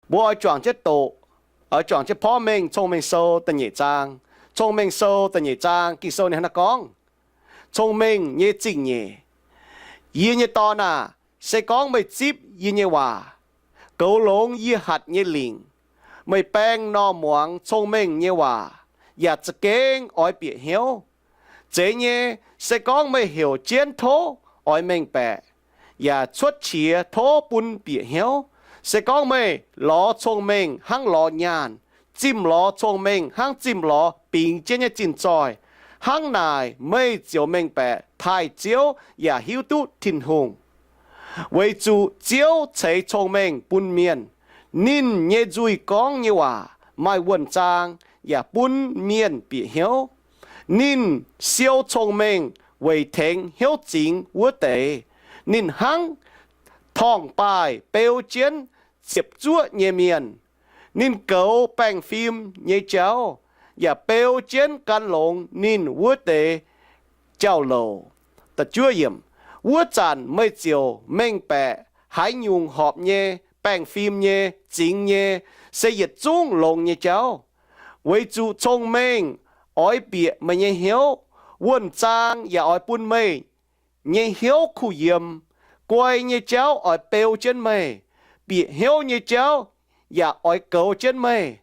Mbuo oix juangc jienv doqc, oix juangc jienv porv mengh Cong-Mengh Sou da'nyeic zaang. Cong-Mengh Sou da'nyeic zaang Ging-Sou ninh hnangv naaiv gorngv, Cong-Mengh nyei zingh nyeic. Yie nyei dorn aah! Se gorngv meih zipv yie nyei waac, goux longx yie hatc nyei lingc, meih baeng m'normh muangx cong-mengh nyei waac yaac za'gengh oix bieqc hnyouv. Zeiz nyei, se gorngv meih heuc jienv tov oix mengh baeqc, yaac cuotv qiex tov bun bieqc hnyouv. Se gorngv meih lorz cong-mengh hnangv lorz nyaanh, zimh lorz cong-mengh hnangv zimh lorz bingx jienv nyei zinh zoih, hnangv naaic meih ziouc mengh baeqc taaih Ziouv yaac hiuv duqv Tin-Hungh. Weic zuqc Ziouv ceix cong-mengh bun mienh. Ninh nyei nzuih gorngv nyei waac maaih wuonh zaang yaac bun mienh bieqc hnyouv. Ninh siou cong-mengh weic tengx hnyouv zingx wuov deix. Ninh hnangv torngv-baaih beu jienv ziepc zuoqv nyei mienh. Ninh goux baengh fim nyei jauv yaac beu jienv gan longx ninh wuov deix jauv-louc. Wuov zanc meih ziouc mengh baeqc haaix nyungc horpc nyei, baengh fim nyei, zingx nyei, se yietc zungv longx nyei jauv. Weic zuqc cong-mengh oix bieqc meih nyei hnyouv, wuonh zaang yaac oix bun meih nyei hnyouv kuh yiem. Guai nyei jauv oix beu jienv meih, bieqc hnyouv nyei jauv yaac oix goux jienv meih,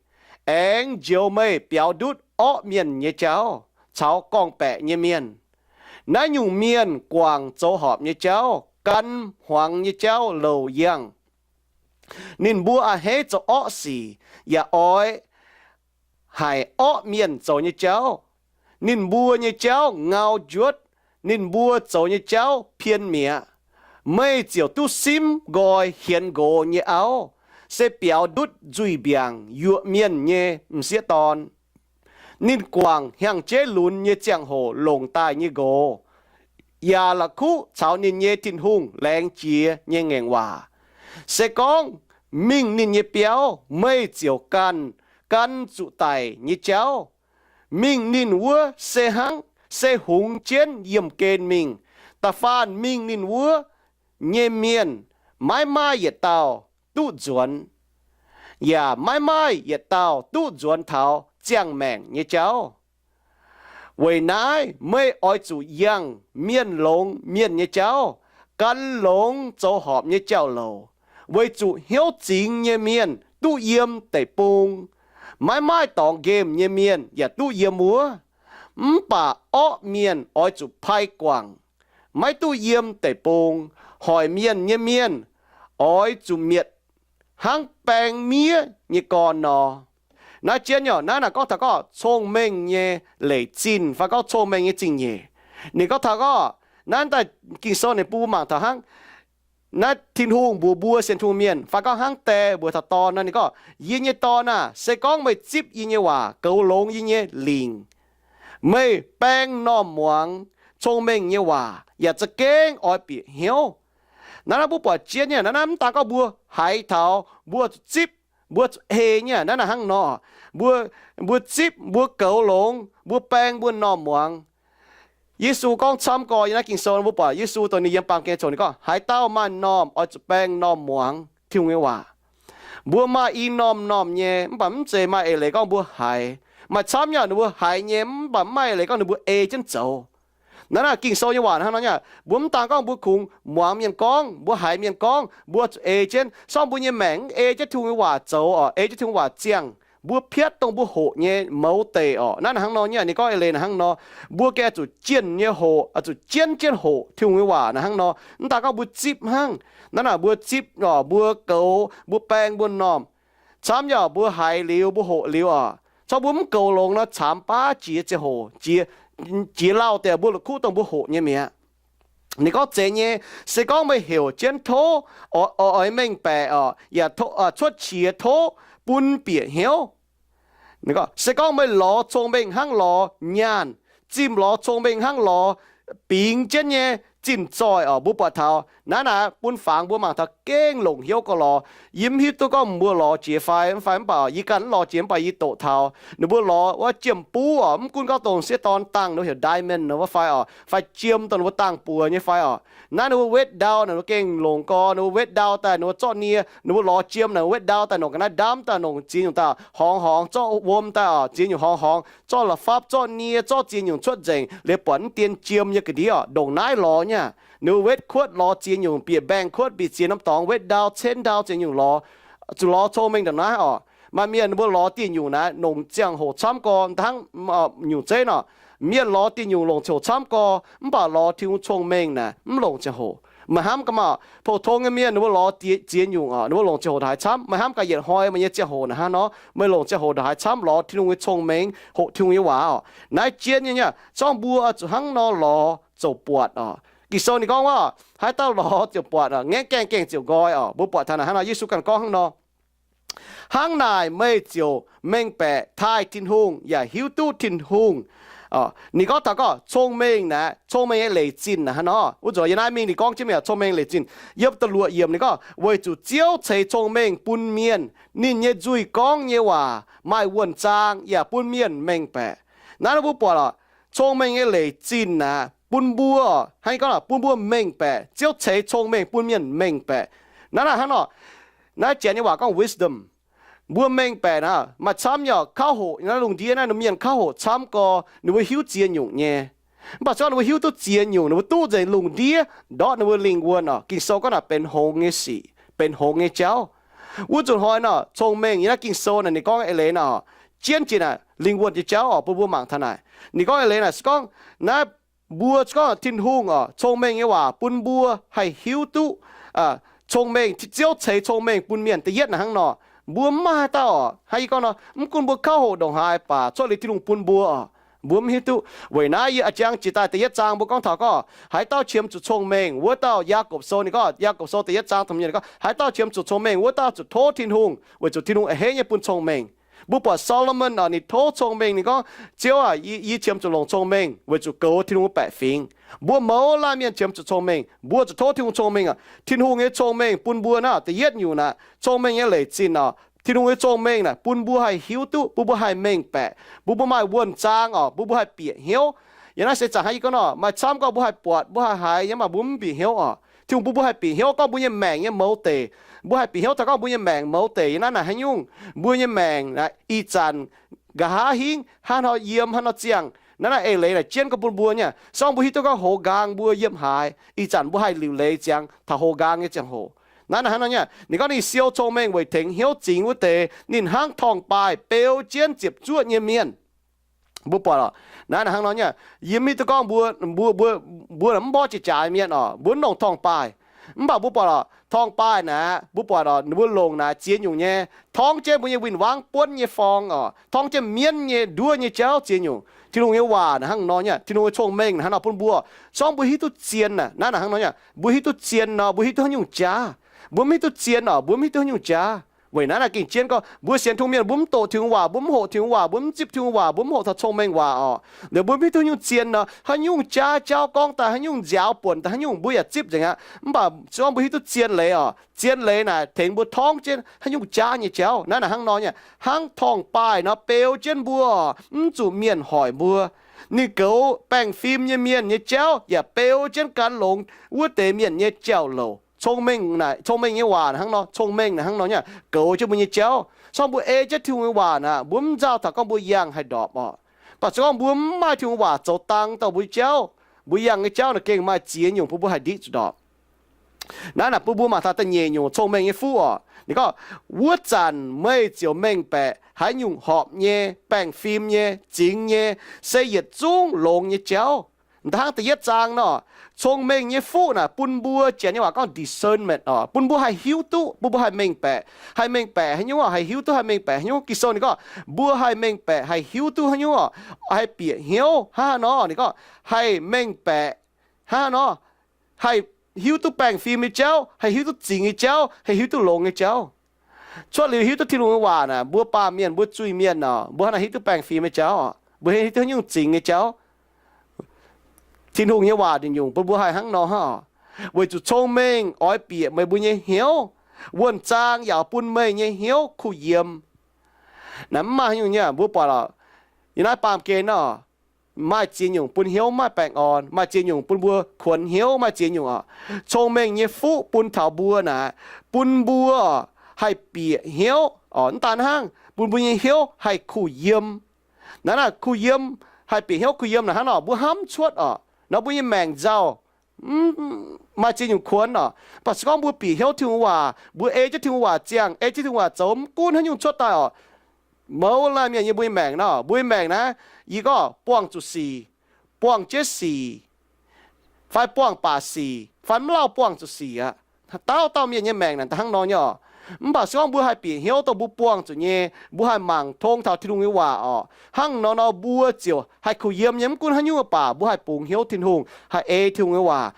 aengx njoux meih biaux ndutv orqv mienh nyei jauv caux gorngv-baeqc nyei mienh. Naaiv nyungc mienh guangc zoux horpc nyei jauv, gan hmuangx nyei jauv louc yangh. Ninh mbuo a'hneiv zoux orqv sic yaac oix haic orqv mienh zoux nyei jauv. Ninh mbuo nyei jauv ngau njuotv, ninh mbuo zoux nyei jauv pien mi'aqv. Meih ziouc duqv simv nqoi hienx nqox nyei auv, se biaux ndutv nzuih mbiaangc yuoqc mienh nyei m'sieqv dorn. Ninh guangc hnyangx-jeiv lunx nyei ziangh hoc longc daaih nyei nqox, yaac la'kuqv caux ninh nyei Tin-Hungh laengz jiex nyei ngaengc waac. Se gorngv mingh ninh nyei biauv, meih ziouc ganh gan zuqc daic nyei jauv. Mingh ninh wuov se hnangv se hungx jienv yiemh gen mingh. Da'faanh mingh ninh wuov nyei mienh maiv maaih yietc dauh duqv nzuonx, yaac maiv maaih yietc dauh duqv nzuonx taux ziangh maengc nyei jauv. Weic naaiv meih oix zuqc yangh mienh longx mienh nyei jauv, gan longx zoux horpc nyei jauv-louc, weic zuqc hnyouv zingx nyei mienh duqv yiem deic-bung. Maiv maaih dorngx nqemh nyei mienh yaac duqv yiem wuov, mv baac orqv mienh oix zuqc pai guangc, maiv duqv yiem deic-bung. Hoic mienh nyei mienh oix zuqc mietc hnangv baeng miev nyei gorn nor. Naaiv jienv nyei, naaiv naaic gorngv taux gorngv cong-mengh nyei leic zinh fai gorngv cong-mengh nyei zingh nyeic. Ninh gorngv taux gorngv naaiv daaih Ging-Sou ninh bun mbuo mangc taux hnangv naaiv Tin-Hungh mbuox mbuo sienx Tin-Hungh mienh fai gorngv hnangv die mbuox taux dorn nor, ninh gorngv, Yie nyei dorn aah! Se gorngv meih zipv yie nyei waac, goux longx yie nyei lingc, meih baeng m'normh muangx cong-mengh nyei waac yaac za'gengh oix bieqc hnyouv. Naaiv naaiv mbuo buatc jienv nyei, naaiv naaiv mv daan gorngv mbuo haiz taux mbuo zuqc zipv, mbuo zuqc ei nyei, naaiv naaiv hnangv nor, mbuo, mbuo zipv, mbuo goux longx, mbuo baeng mbuo m'normh muangx. Yesu gorngv camv gorx yiem naaiv Ging-Sou, mbuo buatc Yesu dongh ninh yiem baamh gen coc ninh gorngv, Haaix dauh maaih m'normh oix zuqc baeng m'normh muangx Tin-Hungh nyei waac. Mbuo maaih i m'normh m'normh nyei, mv baac mv zeiz maaih eix leiz gorngv mbuo haiz. Maaih camv nyei ninh mbuo haiz nyei, mv baac mv maaih eix leiz gorngv ninh mbuo ei jienv zoux. Naaiv naaic Ging-Sou nyei waac hnangv nor nyei, mbuo mv daan gorngv mbuo kungx muangx mienh gorngv, mbuo haiz mienh gorngv, mbuo zuqc ei jienv, sorng mbuo nyei maengc mv ei jienv Tin-Hungh nyei waac zoux oc, ei jienv Tin-Hungh waac ziangh, mbuo piatv dongh mbuo hoqc nyei mouz deic oc. Naaiv naaic hnangv nor nyei, ninh gorngv eix leiz naaic hnangv nor, mbuo gengh zuqc jienh nyei hoqc, zuqc jienv jienv hoqc Tin-Hungh nyei waac naaic hnangv nor. Mv daan gorngv mbuo zipv hnangv, naaiv naaic mbuo zipv oc, mbuo goux, mbuo baeng mbuo m'normh. Camv nyei oc, mbuo haiz liuz, mbuo hoqc liuz oc, corc mbuo mv goux longx nor, caamx baav jiex ziangh hoc, jiex, jiex lauh deix mbuo la'kuqv dongh mbuo hoqc nyei mi'aqv. Ninh gorngv zeiz nyei, se gorngv meih heuc jienv tov oix, oix mengh baeqc oc, yaac cuotv qiex tov bun bieqc hnyouv. Se gorngv meih lorz cong-mengh hnangv lorz nyaanh, zimh lorz cong-mengh hnangv lorz bingx jienv nyei zinh zoih oc. Mbuo buatc taux Naaiv naaic bun fangx mbuo mangc taux gengh longc hnyouv gorx lorz. Yie mv hiuv duqv gorngv mbuo lorz jiex fai mv fai, mv baac yie ganh mv lorz jiex, mv baac yie doqc taux ninh mbuo lorz wuov jiem-buv oc, mv gunv gorngv dongh sieqv dorn dangh ninh mbuo heuc diamond wuov fai oc, fai jiem dongh ninh mbuo dangh buoz nyei fai oc. Naaiv ninh mbuo wetv ndau naaic ninh mbuo gengh longc gorx, ninh mbuo wetv ndau daaih ninh mbuo zorqv nie, ninh mbuo lorz jiem naaic wetv ndau daaih nongc ga'naaiv ndamv daaih, nongc ziex nyungc daaih horngz horngz, zorqv wuom daaih oc, ziex nyungc horngz horngz, zorqv la'fapv, zorqv nie, zorqv ziex nyungc cuotv nzengc, liuz buatc mv dien jiem nyei ga'ndiev oc, ndongc naaiv lorz nyei. Ninh mbuo wetv kuotv lorz ziex nyungc, bieqc mbaengx kuotv, bieqc ziex norm dorngx, wetv ndau, cenv ndau, ziex nyungc lorz, zuqc lorz cong-mengh ndongc naaiv oc. Maaih mienh ninh mbuo lorz dieh nyungc naaiv nongc ziangh hoc camv gorx, hnangv nyungc zeiv nor. Mienh lorz dieh nyungc longc ziangh hoc camv gorx, mv baac lorz Tin-Hungh cong-mengh naaic mv longc ziangh hoc. Meih hnamv gaax maah, pou-tong nyei mienh ninh mbuo lorz ziex nyungc oc, ninh mbuo longc ziangh hoc ndongc haaix camv? Meih hnamv gaax yietc hnoi meih nyei ziangh hoc naaic hnangv nor, meih longc ziangh hoc ndongc haaix camv lorz Tin-Hungh nyei cong-mengh, hoqc Tin-Hungh nyei waac oc. Naaiv jienv nyei nyei, zorngv mbuo zuqc hnangv nor lorz zoux buatc oc. Ging-Sou ninh gorngv waac, haaix dauh lorz ziouc buatc oc, ngaengv gaengh gaengh ziouc nqoi oc. Mbuo buatc taux naaic hnangv nor, Yesu ganh gorngv hnangv nor, hnangv naaic meih ziouc mengh baeqc taaih Tin-Hungh yaac hiuv duqv Tin-Hungh. Ninh gorngv taux gorngv cong-mengh naaic, cong-mengh nyei leic zinh naaic hnangv nor. Wuov nzunc yie naaiv mingh ninh gorngv jienv mi'aqv, cong-mengh leic zinh. Yiem da'luoqc yiemc ninh gorngv, weic zuqc Ziouv ceix cong-mengh bun mienh, ninh nyei nzuih gorngv nyei waac maaih wuonh zaang yaac bun mienh mengh baeqc. Naaiv nor mbuo buatc oc, cong-mengh nyei leic zinh naaic bun mbuo, hnangv gorngv bun mbuo mengh baeqc, Ziouv ceix cong-mengh bun mienh mengh baeqc. Naaiv naaic hnangv nor, naaiv Janx nyei waac gorngv wisdom. Mbuo mengh baeqc naaic maaih camv nyei oc, kauv hoqc naaiv lungh ndiev naaiv norm mienh kauv hoqc camv gorx, ninh mbuo hiuv ziex nyungc nyei. Mv baac se gorngv ninh mbuo hiuv duqv ziex nyungc, ninh mbuo duqv nzengc lungh ndiev ndortv ninh mbuo lingh wuonh oc. Ging-Sou gorngv naaic benx hngongx nyei sic, benx hngongx nyei jauv. Wuov nzunc hnoi nor, cong-mengh nyei naaiv Ging-Sou naaic ninh gorngv eix leiz naaic, jienv jiex naaic lingh wuonh nyei jauv oc, bun mbuo mangc taux naaic. Ninh gorngv eix leiz naaic se gorngv naaiv mbuo gorngv Tin-Hungh oc, cong-mengh nyei waac bun mbuo haih hiuv duqv cong-mengh, Ziouv ceix cong-mengh bun mienh. Da'yietv naaic hnangv nor, mbuo mv maaih haaix dauh oc, hnangv yie gorngv nor, mv gunv mbuo kauv hoqc ndongc haaix baac cuotv liuz Tin-Hungh bun mbuo oc, mbuo mv hiuv duqv. Weic naaiv yie a'jang jiex daaih da'yietv zaang mbuo gorngv taux gorngv haaix dauh qiemx zuqc cong-mengh wuov dauh, Yaagorpc Sou ninh gorngv, Yaagorpc Sou da'yietv zaang taux mienh ninh gorngv, haaix dauh qiemx zuqc cong-mengh wuov dauh zuqc tov Tin-Hungh, weic zuqc Tin-Hungh a'hneiv nyei bun cong-mengh. Mbuo buatc Saa^lo^morn oc, ninh tov cong-mengh ninh gorngv, Ziouv aac, yie qiemx zuqc longc cong-mengh weic zuqc goux Tin-Hungh baeqc fingx. Mbuo mouz laanh mienh qiemx zuqc cong-mengh, mbuo zuqc tov Tin-Hungh cong-mengh oc. Tin-Hungh nyei cong-mengh bun mbuo naaiv da'yietv nyungc naaic, cong-mengh nyei leic zinh oc. Tin-Hungh nyei cong-mengh naaic bun mbuo haih hiuv duqv, bun mbuo haih mengh baeqc, bun mbuo maaih wuonh zaang oc, bun mbuo haih bieqc hnyouv. Yiem naaiv seix zaangc hnangv yie gorngv nor, maaih camv gorngv mbuo haih buatc, mbuo haih haiz, yiem mv baac mbuo mv bieqc hnyouv oc. Tin-Hungh bun mbuo haih bieqc hnyouv gorngv mbuo nyei maengc nyei mouz deic. Mbuo haih bieqc hnyouv taux gorngv mbuo nyei maengc mouz deic yiem naaiv naaic haaix nyungc. Mbuo nyei maengc naaic ih zanc nqa'haav hingv, hnangv nor yiem, hnangv nor ziangh. Naaiv naaic eix leiz naaic jienv gorngv bun mbuo nyei. Se gorngv mbuo hiuv duqv gorngv hoz nqaang mbuo yiem haaix, ih zanc mbuo haih liuc leiz ziangx taux hoz nqaang nyei ziangh hoc. Naaiv naaic hnangv nor nyei. Ninh gorngv ninh siou cong-mengh weic tengx hnyouv zingx wuov deix, ninh hnangv torngv-baaih beu jienv ziepc zuoqv nyei mienh. Mbuo buatc oc, naaiv naaic hnangv nor nyei. Yie mv hiuv duqv gorngv mbuo, mbuo, mbuo, mbuo mv mborqv jiex jaaix mienh oc, mbuo mv longc torngv-baaih. Mv baac mbuo buatc oc, torngv-baaih naaic, mbuo buatc oc, ninh mbuo longc naaic ziex nyungc nyei, torngv jienv mbuo nyei win-wangv buonv nyei forng oc, torngv jienv mienv nyei nduov nyei jauv ziex nyungc. Tin-Hungh nyei waac naaic hnangv nor nyei, Tin-Hungh nyei cong-mengh naaic hnangv nor bun mbuo. Se gorngv mbuo hiuv duqv zien naaic, naaiv naaic hnangv nor nyei, mbuo hiuv duqv zien nor, mbuo hiuv duqv haaix nyungc jaav? Mbuo mv hiuv duqv zien oc, mbuo mv hiuv duqv haaix nyungc jaav. Weic naaiv naaic gengh jienv gorngv mbuo sienx Tin-Hungh mienh, mbuo mv doqc Tin-Hungh waac, mbuo mv hoqc Tin-Hungh waac, mbuo mv zipv Tin-Hungh waac, mbuo mv hoqc taux cong-mengh waac oc, liuz mbuo mv hiuv duqv haaix nyungc zien nor, haaix nyungc jaav jauv gorngv daaih, haaix nyungc nziaaux buonc daaih, haaix nyungc mbuo yaac zipv nzengc aqv. Mv baac se gorngv mbuo hiuv duqv zien leiz oc, zien leiz naaic tengx mbuo torngv jienv haaix nyungc jaav nyei jauv. Naaiv naaic hnangv nor nyei, hnangv torngv-baaih nor beu jienv mbuo, mv zuqc mienh hoic mbuo. Ninh goux baengh fim nyei mienh nyei jauv yaac beu jienv gan longx wuov deix mienh nyei jauv-louc. Cong-mengh naaic, cong-mengh nyei waac naaic hnangv nor, cong-mengh naaic hnangv nor nyei, goux jienv mbuo nyei jauv. Se gorngv mbuo ei jienv Tin-Hungh nyei waac naaic, mbuo mv nzauh taux gorngv mbuo yangh haih ndorpc oc. Mv baac se gorngv mbuo mv maaih Tin-Hungh waac zoux dang dorh mbuo nyei jauv, mbuo yangh nyei jauv naaic gengh maaih ziex nyungc bun mbuo haih ndiqv zuqc ndorpc. Naaiv naaic bun mbuo mangc taux da'nyeic nyungc cong-mengh nyei fuqv oc. Ninh gorngv, wuov zanc meih ziouc mengh baeqc haaix nyungc horpc nyei, baengh fim nyei, zingx nyei, se yietc zungv longx nyei jauv. Hnangv da'yietv zaang nor, cong-mengh nyei fuqv naaic bun mbuo, Janx nyei waac gorngv discernment oc, bun mbuo haih hiuv duqv, bun mbuo haih mengh baeqc. Haih mengh baeqc haaix nyungc oc? Haih hiuv duqv haih mengh baeqc haaix nyungc? Ging-Sou ninh gorngv mbuo haih mengh baeqc, haih hiuv duqv haaix nyungc oc? Haih bieqc hnyouv hnangv haaix nor? Ninh gorngv haih mengh baeqc hnangv haaix nor? Haih hiuv duqv baengh fim nyei jauv, haih hiuv duqv zingx nyei jauv, haih hiuv duqv longx nyei jauv. Cuotv liuz hiuv duqv Tin-Hungh nyei waac naaic, mbuo baamh mienh, mbuo zuiz-mienh oc, mbuo hnangv naaic hiuv duqv baengh fim nyei jauv oc, mbuo hiuv duqv haaix nyungc zingx nyei jauv. Tin-Hungh nyei waac nyungc-nyungc bun mbuo haih hnangv nor hnangv oc. Weic zuqc cong-mengh oix bieqc meih mbuo nyei hnyouv, wuonh zaang yaac bun meih nyei hnyouv kuh yiem. Naaiv mv maaih haaix nyungc nyei, mbuo buatc lorqc, yiem naaiv baamh gen nor, maaih ziex nyungc bun hnyouv maaih baengh orn, maaih ziex nyungc bun mbuo kuonx hnyouv, maaih ziex nyungc oc. Cong-mengh nyei fuqv bun taux mbuo naaic, bun mbuo haih bieqc hnyouv oc. Mv daan hnangv, bun mbuo nyei hnyouv haih kuh yiem. Naaiv naaic kuh yiem, haih bieqc hnyouv kuh yiem naaic hnangv nor, mbuo hnamv cuotv oc, nor mbuo nyei maengc nzauh, maaih ziex nyungc kuonx oc. Mv baac se gorngv mbuo bieqc hnyouv Tin-Hungh waac, mbuo ei jienv Tin-Hungh waac ziangh, ei jienv Tin-Hungh waac zoux, mv gunv haaix nyungc cuotv daaih oc, mouz laanh mienh nyei mbuo nyei maengc nor, mbuo nyei maengc naaiv, yie gorngv buangh zuqc sic, buangh jienv sic, fai buangh baac sic, fai mv lauh buangh zuqc sic aqv. Dauh dauh mienh nyei maengc naaic hnangv nor nyei oc. Mv baac se gorngv mbuo haih bieqc hnyouv dongh mbuo buangh zuqc nyei, mbuo haih mangc tong taux Tin-Hungh nyei waac oc, hnangv nor nor mbuo ziouc haih kuh yiem nyei, mv gunv haaix nyungc baac mbuo haih bungx hnyouv Tin-Hungh, haih ei Tin-Hungh nyei waac.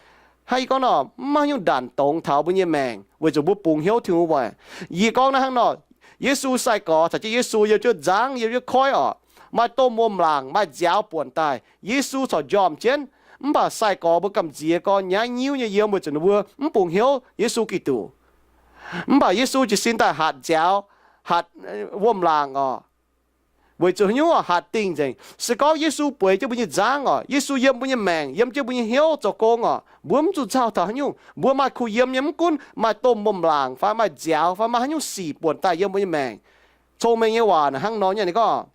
Hnangv yie gorngv nor, mv maaih haaix nyungc ndanc dongz taux mbuo nyei maengc weic zuqc mbuo bungx hnyouv Tin-Hungh waac. Yie gorngv naaiv hnangv nor, Yesu sai-gorx caux jienv Yesu yiem jienv nzangv, yiem jienv koiv oc, maaih domh wuom laangc maaih nziaaux buonc daaih, Yesu corc njormh jienv. Mv baac sai-gorx mbuo gamh nziex gorn nyaiv nyiuv nyei yiem weic zuqc ninh mbuo mv bungx hnyouv Yesu Giduc. Mv baac Yesu jiez sin daaih hatc nziaaux, hatc wuom laangc oc, weic zuqc haaix nyungc oc? Hatc dingh nzengc. Se gorngv Yesu bueix jienv mbuo nyei nzangv oc, Yesu yiem mbuo nyei maengc, yiem jienv mbuo nyei hnyouv zoux gong oc, mbuo mv zuqc nzauh taux haaix nyungc. Mbuo maaih kuh yiem nyei, mv gunv maaih domh wuom laangc fai maaih nziaaux fai maaih haaix nyungc sic buonc daaih yiem mbuo nyei maengc. Cong-mengh nyei waac naaic hnangv nor nyei, ninh gorngv,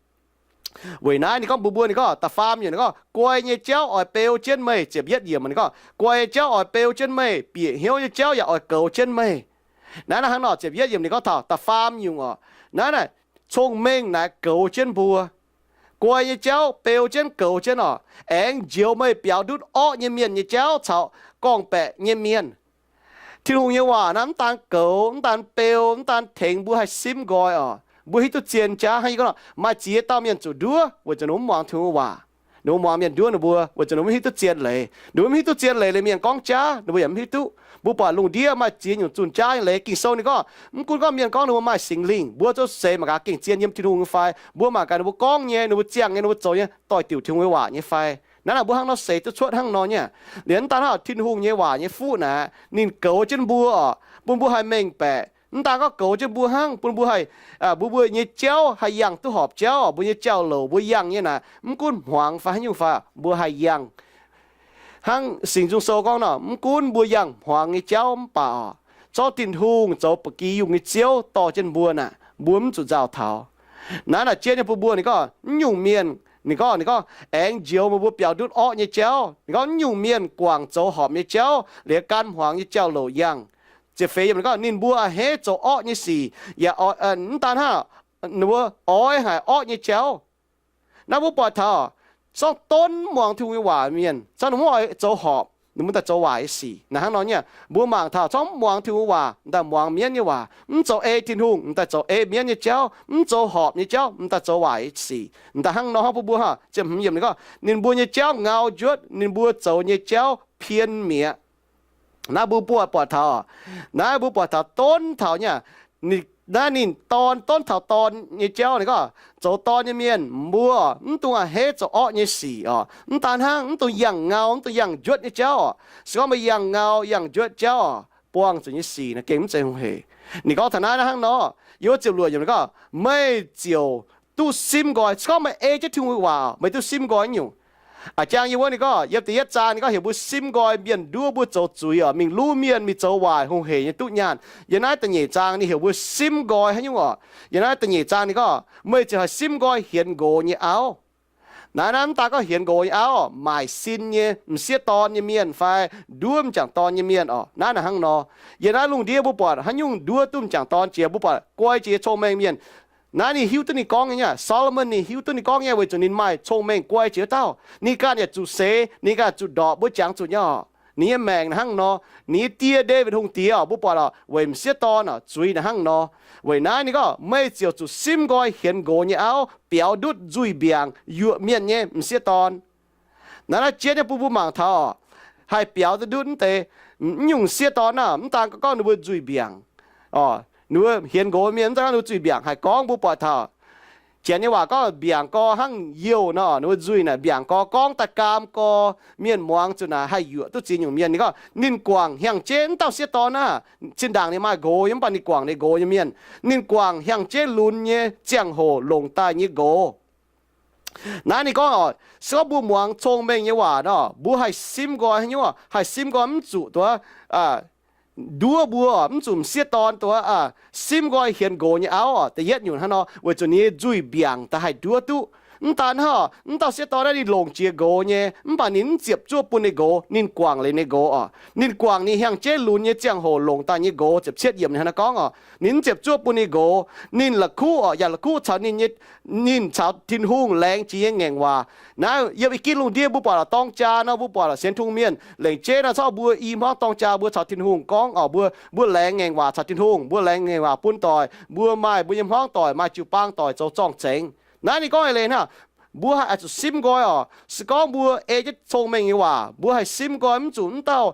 weic naaiv ninh gorngv mbuox mbuo, ninh gorngv da'faam nyungc, ninh gorngv, guai nyei jauv oix beu jienv meih. Ziepc yietv yiemc ninh gorngv, guai nyei jauv oix beu jienv meih, bieqc hnyouv nyei jauv yaac oix goux jienv meih. Naaiv hnangv nor, ziepc yietv yiemc ninh gorngv taux da'faam nyungc oc. Naaiv naaic, cong-mengh naaic goux jienv mbuo. Guai nyei jauv beu jienv, goux jienv oc, aengx njoux meih biaux ndutv orqv nyei mienh nyei jauv caux gorngv-baeqc nyei mienh. Tin-Hungh nyei waac naaiv mv daan goux, mv daan beu, mv daan tengx mbuo haih simv nqoi oc. Mbuo hiuv duqv zien jaav hnangv yie gorngv nor, maaih ziex dauh mienh zuqc nduov weic zuqc ninh mv muangx Tin-Hungh waac. Ninh mbuo muangx mienh nduov ninh mbuo weic zuqc ninh mv hiuv duqv zien leiz. Ninh mbuo mv hiuv duqv zien leiz, liuz mienh gorngv jaav ninh mbuo yaac mv hiuv duqv. Mbuo buatc lungh ndiev maaih ziex nyungc zunh jaav nyei leiz. Ging-Sou ninh gorngv, mv gunv gorngv mienh gorngv ninh mbuo maaih Singx Lingh, mbuo zouv seix mangc gaax gengh zien yiem Tin-Hungh nyei fai, mbuo mangc gaax ninh mbuo gorngv nyei, ninh mbuo ziangh nyei, ninh mbuo zoux nyei doix-diuc Tin-Hungh nyei waac nyei fai. Naaiv naaic mbuo hnangv nor seix duqv cuotv hnangv nor nyei. Liuz mv daan hnangv, Tin-Hungh nyei waac nyei fuqv naaic ninh goux jienv mbuo oc, bun mbuo haih mengh baeqc. Mv daan gorngv goux jienv mbuo hnangv, bun mbuo haih, mbuo mbuo nyei jauv haih yangh duqv horpc jauv oc. Mbuo nyei jauv-louc mbuo yangh nyei naaic mv gunv hmuangx fai haaix nyungc fai mbuo haih yangh. Hnangv Singx Nzung Sou gorngv nor, mv gunv mbuo yangh hmuangx nyei jauv mv baac oc, zorqv Tin-Hungh zoux ba'gi yungh nyei Ziouv dorh jienv mbuo naaic, mbuo mv zuqc nzauh taux. Naaiv naaic jienv nyei bun mbuo, ninh gorngv mv nyungc mienh, ninh gorngv, ninh gorngv aengx njoux meih mbuo biaux ndutv orqv nyei jauv. Ninh gorngv mv nyungc mienh guangc zoux horpc nyei jauv, liuz gan hmuangx nyei jauv-louc yangh. Ziepc feix yiemc ninh gorngv, ninh mbuo a'hneiv zoux orqv nyei sic, yaac mv daan hnangv, ninh mbuo oix haic orqv nyei jauv. Naaiv mbuo buatc taux, zorqv donv mv muangx Tin-Hungh nyei waac mienh, zorqv ninh mv oix zoux horpc, ninh mbuo daaih zoux waaic nyei sic. Naaiv hnangv nor nyei, mbuo mangc taux zorqv mv muangx Tin-Hungh waac, m'daaih muangx mienv nyei waac, mv zoux ei Tin-Hungh, m'daaih zoux ei mienv nyei jauv, mv zoux horpc nyei jauv, m'daaih zoux waaic nyei sic. M'daaih hnangv nor hnangv bun mbuo hnangv. Ziepc hmz yiemc ninh gorngv, ninh mbuo nyei jauv ngau njuotv, ninh mbuo zoux nyei jauv pien mi'aqv. Naaiv mbuo buatc, buatc taux, naaiv mbuo buatc taux donv taux nyei, naaiv ninh dorn, donv taux dorn nyei jauv, ninh gorngv zoux dorn nyei mienh, mbuo mv dungx a'hneiv zoux orqv nyei sic oc. Mv daan hnangv, mv dungx yangh ngau, mv dungx yangh njuotv nyei jauv oc. Se gorngv meih yangh ngau yangh njuotv jauv oc, buangh zuqc nyei sic naaiv gengh mv zeiz hungh heic. Ninh gorngv taux naaiv hnangv nor, yiem ziepc luoqc yiemc ninh gorngv, meih ziouc duqv simv nqoi. Se gorngv meih ei jienv Tin-Hungh waac, meih duqv simv nqoi nyungc. A'jang yiem wuov ninh gorngv, yiem da'yietv zaang ninh gorngv heuc mbuo simv nqoi mienh nduov mbuo zoux zuiz oc, mingh luv mienh, mingh zoux waaic, hungh heic nyei duqv nyaanh. Yiem naaiv da'nyeic zaang ninh heuc mbuo simv nqoi haaix nyungc oc? Yiem naaiv da'nyeic zaang ninh gorngv, meih ziouc haih simv nqoi hienx nqox nyei auv. Naaiv naaiv mv daan gorngv hienx nqox nyei auv, maaic sin nyei, m'sieqv dorn nyei mienh fai nduov m'jangc dorn nyei mienh oc. Naaiv naaic hnangv nor, yiem naaiv lungh ndiev mbuo buatc haaix nyungc nduov duqv m'jangc dorn jiex, mbuo buatc guai jiex cong-mengh mienh. Naaiv ninh hiuv duqv ninh gorngv nyei, Solomon ninh hiuv duqv ninh gorngv nyei, weic zuqc ninh maaih cong-mengh guai jiex wuov dauh. Ninh ganh yaac zuqc seix, ninh ganh zuqc ndorpc, mbuo jangx zuqc nyei oc. Ninh nyei maengc hnangv nor, ninh nyei die, Ndaawitv Hungh Diex oc, mbuo buatc oc, weic m'sieqv dorn oc, zuiz naaic hnangv nor. Weic naaiv ninh gorngv, meih ziouc zuqc simv nqoi hienx nqox nyei auv, biaux ndutv nzuih mbiaangc, yuoqc mienh nyei m'sieqv dorn. Naaiv naaiv jienv nyei bun mbuo mangc taux, haih biaux ndutv mv deix, mv nyungc m'sieqv dorn naaiv, mv daan gorngv ninh mbuo nzuih mbiaangc, ninh mbuo hienx nqox mienh, mv daan gorngv ninh mbuo nzuih mbiaangc, haih gorngv mbuo buatc taux Janx nyei waac gorngv mbiaangc gorx hnangv youh nor, ninh mbuo nzuih naaic mbiaangc gorx, gorngv daaih gaam gorx, mienh muangx zuqc naaic haih yuoqc duqv ziex nyungc mienh. Ninh gorngv, ninh gorngv, Hiaangx jeiv mv dauh sieqv dorn aah! Zinh ndaangc ninh maaih nqox nyei, mv baac ninh guangc ninh nqox nyei mienh. Ninh guangc hiaangx jeiv lunx nyei ziangh hoc longc daaih nyei nqox. Naaiv ninh gorngv oc, se gorngv mbuo muangx cong-mengh nyei waac nor, mbuo haih simv nqoi nyei, haih simv nqoi mv zuqc duqv nduov mbuo, mv zuqc m'sieqv dorn duqv simv nqoi hienx nqox nyei auv oc. Da'yietv nyungc hnangv nor, weic zuqc ninh nyei nzuih mbiaangc daaih haih nduov duqv. Mv daan hnangv, mv dauh sieqv dorn naaiv ninh longc jiex nqox nyei, mv baac ninh mv ziepc zuoqv bun ninh nqox, ninh guangc liuz ninh nqox oc. Ninh guangc ninh hiaangx jeiv lunx nyei ziangh hoc longc daaih nyei nqox, ziepc cietv yiemc ninh hnangv naaiv gorngv oc, ninh mv ziepc zuoqv bun ninh nqox, ninh la'kuqv oc, yaac la'kuqv caux ninh nyei, ninh caux Tin-Hungh laengz jiex nyei ngaengc waac. Naaiv yiem i ginv lungh ndiev mbuo buatc lorqc, dorng jaa nor mbuo buatc lorqc sienx Tin-Hungh mienh lengc jeiv naaiv corc mbuo i hmuangv dorng jaa mbuo caux Tin-Hungh gorngv oc, mbuo, mbuo laengz ngaengc waac caux Tin-Hungh, mbuo laengz ngaengc waac bun doic, mbuo maaih mbuo nyei hmuangv doic maaih jiu-baang doic zoux zorng-zengx. Naaiv ninh gorngv eix leiz hnangv, mbuo haih oix zuqc simv nqoi oc. Se gorngv mbuo ei jienv cong-mengh nyei waac, mbuo haih simv nqoi mv zuqc mv dauh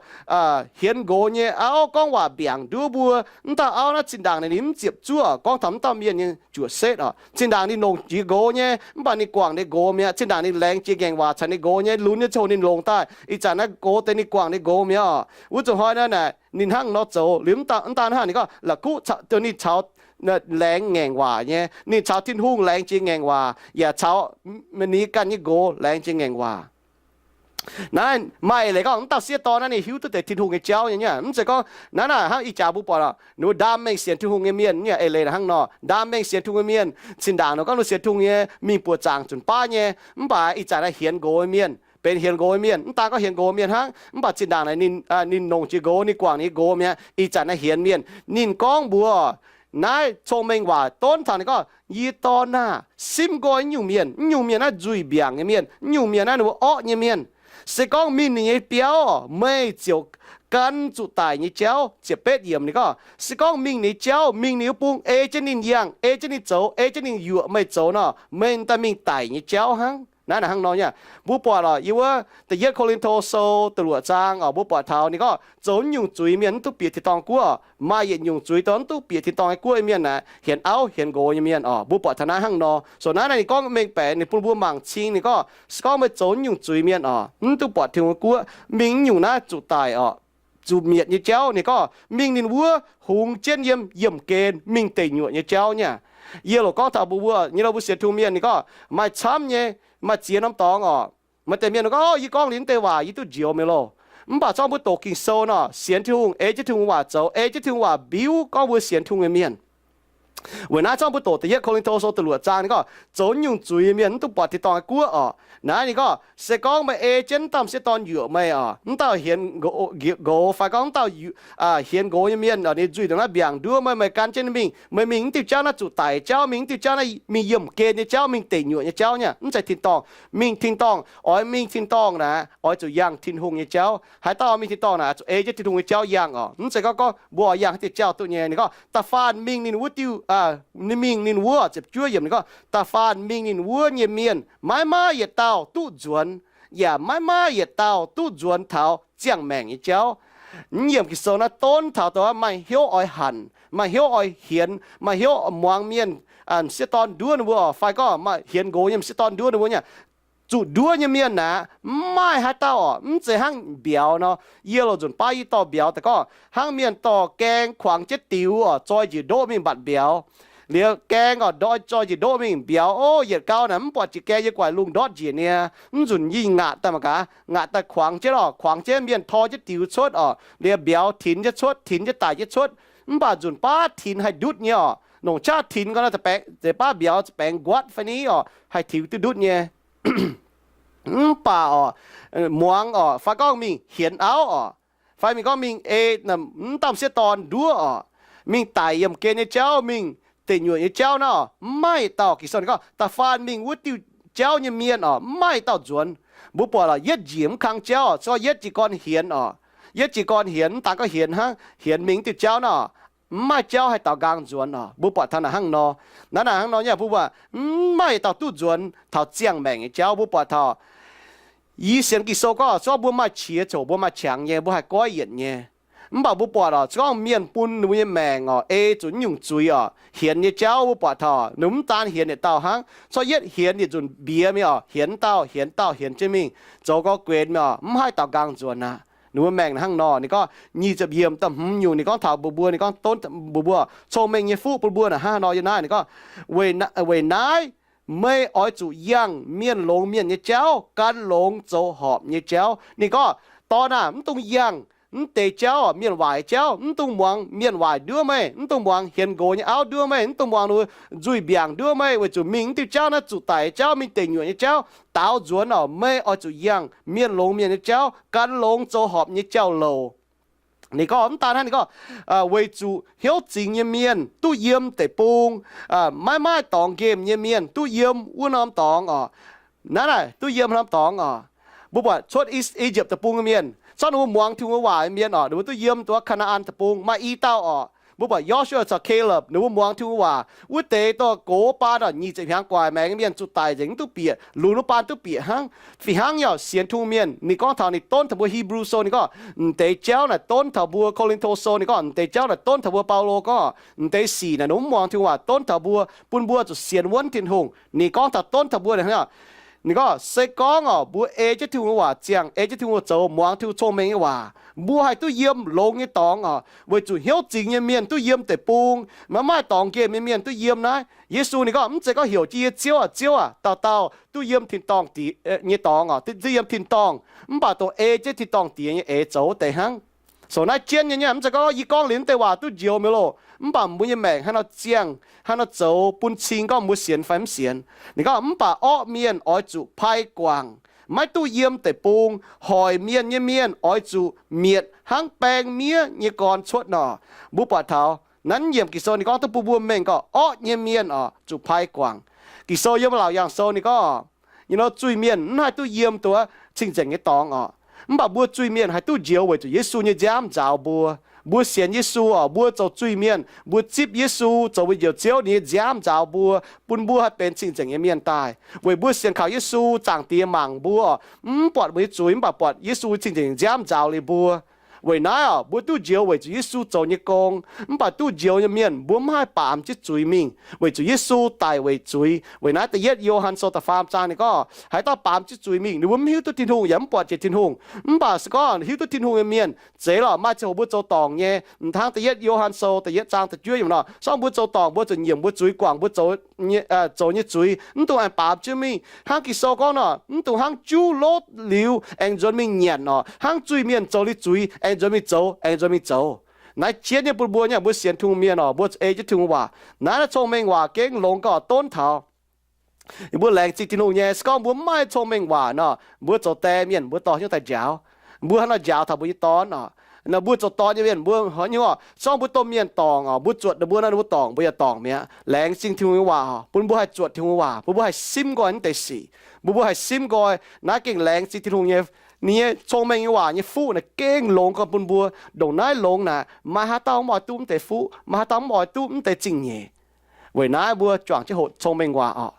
hienx nqox nyei auv gorngv waac mbiaangc nduov mbuo. Mv dauh auv naaiv zinh ndaangc naaic ninh mv ziepc zuoqv gorngv taux mv dauh mienh nyei juoqc setv oc. Zinh ndaangc ninh longc jiex nqox nyei, mv baac ninh guangc ninh nqox mi'aqv. Zinh ndaangc ninh laengz jiex ngaengc waac caux ninh nqox nyei, lunx nyei ziangh hoc ninh longc daaih. Ih zanc naaiv gox deix ninh guangc ninh nqox mi'aqv oc. Wuov zuqc hnoi naaiv naaic ninh hnangv nor zoux liuz, mv daan hnangv ninh gorngv la'kuqv ninh caux laengz ngaengc waac nyei, ninh caux Tin-Hungh laengz jiex ngaengc waac, yaac caux ninh ganh nyei nqox laengz jiex ngaengc waac. Naaiv maaih eix leiz gorngv mv dauh sieqv dorn naaiv ninh hiuv duqv deix Tin-Hungh nyei jauv nyei. Mv zeiz gorngv naaiv naaic hnangv ih jaax mbuo buatc oc, ninh mbuo ndaam mengh sienx Tin-Hungh nyei mienh nyei eix leiz hnangv nor. Ndaam mengh sienx Tin-Hungh nyei mienh, zinh ndaangc ninh gorngv ninh sienx Tin-Hungh nyei, mingh buoqc zaangc zunc baav nyei, mv baac ih zanc naaiv hienx nqox nyei mienh, benx hienx nqox nyei mienh. Mv daan gorngv hienx nqox mienh hnangv, mv baac zinh ndaangc naaic ninh, ninh longc jiex nqox, ninh guangc ninh nqox mi'aqv. Ih zanc naaiv hienx mienh. Ninh gorngv mbuox naaiv cong-mengh waac donv taux ninh gorngv, Yie dorn aah! Simv nqoi nyungc mienh. Nyungc mienh naaiv nzuih mbiaangc nyei mienh. Nyungc mienh naaiv ninh mbuo orqv nyei mienh. Se gorngv mingh ninh nyei biauv, meih ziouc gan zuqc daic nyei jauv. Ziepc betv yiemc ninh gorngv, se gorngv mingh ninh nyei jauv, mingh ninh wuov bung, ei jienv ninh yangh, ei jienv ninh zoux, ei jienv ninh yuoqc meih zoux nor, meih daaih mingh daic nyei jauv hnangv. Naaiv naaic hnangv nor nyei. Mbuo buatc lorqc, yiem wuov Da'yietv Ko^lin^to Sou da'luoqc zaang oc, mbuo buatc taux ninh gorngv zoux nyungc zuiz mienh mv duqv bieqc tin-dorngh guoqv oc. Maaih yietc nyungc zuiz dongh mv duqv bieqc tin-dorngh nyei guoqv nyei mienh naaic, hienx auv hienx nqox nyei mienh oc. Mbuo buatc taux naaiv hnangv nor. So naaiv naaiv ninh gorngv mengh baeqc ninh bun mbuo mangc cing, ninh gorngv se gorngv meih zoux nyungc zuiz mienh oc, mv duqv buatc Tin-Hungh guoqv, mingh nyungc naaiv zuqc daic oc, zuqc mietc nyei jauv. Ninh gorngv mingh ninh wuov hungx jienv yiem yiemh gen mingh deic nyuoqc nyei jauv nyei. Yie loc gorngv taux mbuo wuov nyei lo mbuo sienx Tin-Hungh mienh, ninh gorngv maaih camv nyei, maaih ziex norm dorngx oc. Maaih deix mienh gorngv, Yie gorngv liuz deix waac yie duqv njoux meih loh. Mv baac zorqv mbuo doqc Ging-Sou nor, sienx Tin-Hungh, ei jienv Tin-Hungh waac zoux, ei jienv Tin-Hungh waac mbiuv gorngv mbuo sienx Tin-Hungh nyei mienh. Weic naaiv zorqv mbuo doqc Da'yietv Ko^lin^to Sou da'luoqc zaang ninh gorngv, zoux nyungc zuiz mienh mv duqv buatc tin-dorngh nyei guoqv oc. Naaiv ninh gorngv, se gorngv meih ei jienv mv dauh m'sieqv dorn yuoqc meih oc, mv dauh hienx nqox fai gorngv mv dauh hienx nqox nyei mienh, ninh nzuih ndongc naaiv mbiaangc nduov meih, meih gan jienv mingh, meih mingh mv diuh jauv naaiv zuqc daic jauv, mingh mv diuh jauv naaiv mingh yiemh gen nyei jauv, mingh deic nyuoqc nyei jauv nyei. Mv zeiz tin-dorngh. Mingh tin-dorngh, oix mingh tin-dorngh naaic, oix zuqc yangh Tin-Hungh nyei jauv. Haaix dauh mingh tin-dorngh naaic, zuqc ei jienv Tin-Hungh nyei jauv yangh oc. Mv zeiz gorngv gorngv mbuo oix yangh haaix diuh jauv duqv nyei. Ninh gorngv, da'faanh mingh ninh wuov diuh, ninh mingh ninh wuov, ziepc juov yiemc ninh gorngv, da'faanh mingh ninh wuov nyei mienh maiv maaih yietc dauh duqv nzuonx, yaac maiv maaih yietc dauh duqv nzuonx taux ziangh maengc nyei jauv. Mv yiemc Ging-Sou naaiv donv taux dongh maaih hnyouv oix hanc, maaih hnyouv oix hienx, maaih hnyouv muangx mienh, m'sieqv dorn nduov ninh mbuo, fai gorngv maaih hienx nqox nyei m'sieqv dorn nduov ninh mbuo nyei. Zuqc nduov nyei mienh naaic, mv maaih haaix dauh oc. Mv zeiz hnangv mbiauz nor. Yie loc nzunc baav yie dorh mbiauz daaih gorngv, hnangv mienh dorh gaeng kuangx jienv diux oc, zoi njiec ndoqv mingh mbatc mbiauz. Liuz gaeng oc, ndoi zoi njiec ndoqv mingh mbiauz. Ov, yietc gau naaic mv buatc jiex gaeng, yie guaix lungh ndortv njiec niaa. Mv nzunc yie ngaatc daaih mangc gaax, ngaatc daaih kuangx jienv oc, kuangx jienv mienh tor jienv diux cuotv oc. Liuz mbiauz tinx jienv cuotv, tinx jienv daic jienv cuotv. Mv baac nzunc baav tinx haih ndutv nyei oc. Longc qaqv tinx gau nor, deix baav mbiauz baengx nquatv fai ni oc, haih tiux duqv ndutv nyei. Mv baac oc, muangx oc, fai gorngv mingh hienx auv oc, fai mingh gorngv mingh ei mv dauh m'sieqv dorn nduov oc, mingh daic yiemh gen nyei jauv, mingh deic nyuoqc nyei jauv naaiv oc, mv maaih dauh. Ging-Sou ninh gorngv, da'faanh mingh wuov diuh jauv nyei mienh oc, mv maaih dauh nzuonx. Mbuo buatc lorqc, yietv njiec mv kang jauv oc, se gorngv yietv jiez gorn hienx oc, yietv jiez gorn hienx, mv daan gorngv hienx hnangv, hienx mingh diuh jauv naaiv oc, mv maaih jauv haih daaux nqaang nzuonx oc. Mbuo buatc taux naaic hnangv nor. Naaiv naaic hnangv nor nyei, mbuo buatc mv maaih dauh duqv nzuonx taux ziangh maengc nyei jauv. Mbuo buatc taux yie sienx Ging-Sou gorngv, se gorngv mbuo maaih qiex coc, mbuo maaih qangx nyei, mbuo haih goiv yienc nyei. Mv baac mbuo buatc oc, se gorngv mienh bun ninh mbuo nyei maengc oc, ei zuqc nyungc zuiz oc, hienx nyei jauv mbuo buatc taux ninh mv daan hienx yietc dauh hnangv, corc yietv hienx yietc nzunc mbiex mingh oc, hienx dauh, hienx dauh, hienx jienv mingh, zoux gorngv guenx mingh oc, mv haih daaux nqaang nzuonx aqv. Ninh mbuo maengc hnangv nor, ninh gorngv nyic ziepc yiemc da'hmz nyungc, ninh gorngv taux mbuo mbuo, ninh gorngv donv mbuo mbuo, cong-mengh nyei fuqv bun mbuo naaic hnangv nor yiem naaiv. Ninh gorngv, weic naaiv meih oix zuqc yangh mienh longx mienh nyei jauv, gan longx zoux horpc nyei jauv. Ninh gorngv, dorn aah, mv dungx yangh mv deix jauv, mienh waaic jauv. Mv dungx muangx mienh waaic nduov meih, mv dungx muangx hienx nqox nyei auv nduov meih, mv dungx muangx nzuih mbiaangc nduov meih, weic zuqc mingh mv diuh jauv naaiv zuqc daic jauv, mingh deic nyuoqc nyei jauv. Daaux nzuonx oc, meih oix zuqc yangh mienh longx mienh nyei jauv, gan longx zoux horpc nyei jauv-louc. Ninh gorngv mv daan hnangv, ninh gorngv, weic zuqc hnyouv zingx nyei mienh duqv yiem deic-bung, maiv maaih dorngx nqemh nyei mienh duqv yiem wuov norm dorngx oc. Naaiv naaic duqv yiem norm dorngx oc. Mbuo buatc cuotv I^yipv Deic-Bung nyei mienh, corc ninh mbuo muangx Tin-Hungh waac nyei mienh oc, ninh mbuo duqv yiem duqv Kaa^naa^an Deic-Bung, maaih i dauh oc. Mbuo buatc Yo^su^waa caux Kalopv, ninh mbuo muangx Tungh waac. Wuov deix dorh gox baan oc, nyic ziepc hnyangx gu'nguaaic maengx mienh zuqc daic nzengc, mv duqv bieqc, lunx wuov baan duqv bieqc hnangv. Fih hnangv yaac sienx Tungh mienh, ninh gorngv taux ninh donv taux mbuo Hipv^lu Sou, ninh gorngv m'deix jauv naaic donv taux mbuo Ko^lin^to Sou, ninh gorngv m'deix jauv naaic donv taux mbuo Baulo gorngv, m'deix sic naaic ninh mv muangx Tungh waac donv taux mbuo, bun mbuo zuqc sienx wuonv Tin-Hungh. Ninh gorngv taux donv taux mbuo, ninh gorngv, se gorngv oc, mbuo ei jienv Tin-Hungh waac ziangh, ei jienv Tin-Hungh zoux, muangx Tin-Hungh cong-mengh nyei waac, mbuo haih duqv yiem longx nyei dorngx oc, weic zuqc hnyouv zingx nyei mienh duqv yiem deic-bung, maiv maaih dorngx nqemh nyei mienh duqv yiem naaiv. Yesu ninh gorngv, mv zeiz gorngv heuc jienv yie, Ziouv aah, Ziouv aah, dauh dauh duqv yiem tin-dorngh diex nyei dorngx oc, duqv yiem tin-dorngh, mv baac dongh ei jienv tin-dorngh diex nyei eix zoux wuov deix hnangv. So naaiv jienv nyei, mv zeiz gorngv yie gorngv liuz mv deix waac duqv njoux mi'aqv loh, mv baac mbuo nyei maengc haaix nor ziangh, haaix nor zoux bun cing gorngv mbuo sienx fai mv sienx. Ninh gorngv, mv baac orqv mienh oix zuqc pai guangc, maiv duqv yiem deic-bung. Hoic mienh nyei mienh oix zuqc mietc hnangv baeng miev nyei gorn cuotv nor. Mbuo buatc taux naaiv yiemc Ging-Sou ninh gorngv duqv bun mbuo mengh gorngv orqv nyei mienh oc zuqc pai guangc. Ging-Sou yiem Laauc Yaangh Sou ninh gorngv, nyei nor zuiz-mienh mv haih duqv yiem duqv cing-nzengc nyei dorngx oc. Mv baac mbuo zuiz-mienh haih duqv njoux weic zuqc Yesu nyei nziaamv nzaaux mbuo. Mbuo sienx Yesu oc, mbuo zoux zuiz-mienh, mbuo zipv Yesu zoux mbuo Njoux Ziouv, ninh nyei nziaamv nzaaux mbuo, bun mbuo haih benx cing-nzengc nyei mienh daaih. Weic mbuo sienx kaux Yesu, Zaangc Diex mangc mbuo, mv buatc mbuo nyei zuiz, mv baac buatc Yesu cing-nzengc nziaamv nzaaux liuz mbuo. Weic naaiv oc, mbuo duqv njoux weic zuqc Yesu zoux nyei gong. Mv baac duqv njoux nyei mienh mbuo mv haih baamz jienv zuiz mingh, weic zuqc Yesu daic weic zuiz. Weic naaiv da'yietv Yo^han Sou da'faam zaang ninh gorngv, haaix dauh baamz jienv zuiz mingh, ninh mbuo mv hiuv duqv Tin-Hungh yaac mv buatc jiex Tin-Hungh. Mv baac se gorngv hiuv duqv Tin-Hungh nyei mienh, zeiz lorqc, maaih ziangh hoc mbuo zoux dorngc nyei, mv hnangv da'yietv Yo^han Sou da'yietv zaang da'juov yiemc nor, se gorngv mbuo zoux dorngc mbuo zuqc nyiemc mbuo zuiz, guangc mbuo zoux nyei zuiz, mv dungx aengx baamz jienv mingh. Hnangv Ging-Sou gorngv nor, mv dungx hnangv juv lotv liuz aengx nzuonx mingh nyanc oc, hnangv zuiz-mienh zoux liuz zuiz aengx nzuonx mingh zoux, aengx nzuonx mingh zoux. Naaiv jienv nyei bun mbuo nyei, mbuo sienx Tin-Hungh mienh oc, mbuo zuqc ei jienv Tin-Hungh waac. Naaiv naaiv cong-mengh waac gengh longx gauh donv taux mbuo laengz zingh Tin-Hungh nyei. Se gorngv mbuo mv maaih cong-mengh waac nor, mbuo zoux die mienh mbuo dorh hnyouv daaih njaaux. Mbuo haaix nor njaaux taux mbuo nyei dorn oc? Nor mbuo zoux dorn nyei mienh mbuo haaix nyungc oc? Se gorngv mbuo domh mienh dorngc oc, mbuo zuotc ninh mbuo nor, ninh mbuo dorngc mbuo yaac dorngc mi'aqv. Laengz zingh Tin-Hungh nyei waac oc, bun mbuo haih zuotc Tin-Hungh waac, bun mbuo haih simv nqoi naaiv deix sic, bun mbuo haih simv nqoi. Naaiv gengh laengz zingh Tin-Hungh nyei, ninh nyei cong-mengh nyei waac nyei fuqv naaic gengh longx gauh bun mbuo ndongc naaiv longx naaic, maaih haaix dauh mv oix duqv mv deix fuqv, maaih haaix dauh mv oix duqv mv deix zingh nyeic. Weic naaiv mbuo juangc jienv hoqc cong-mengh waac oc.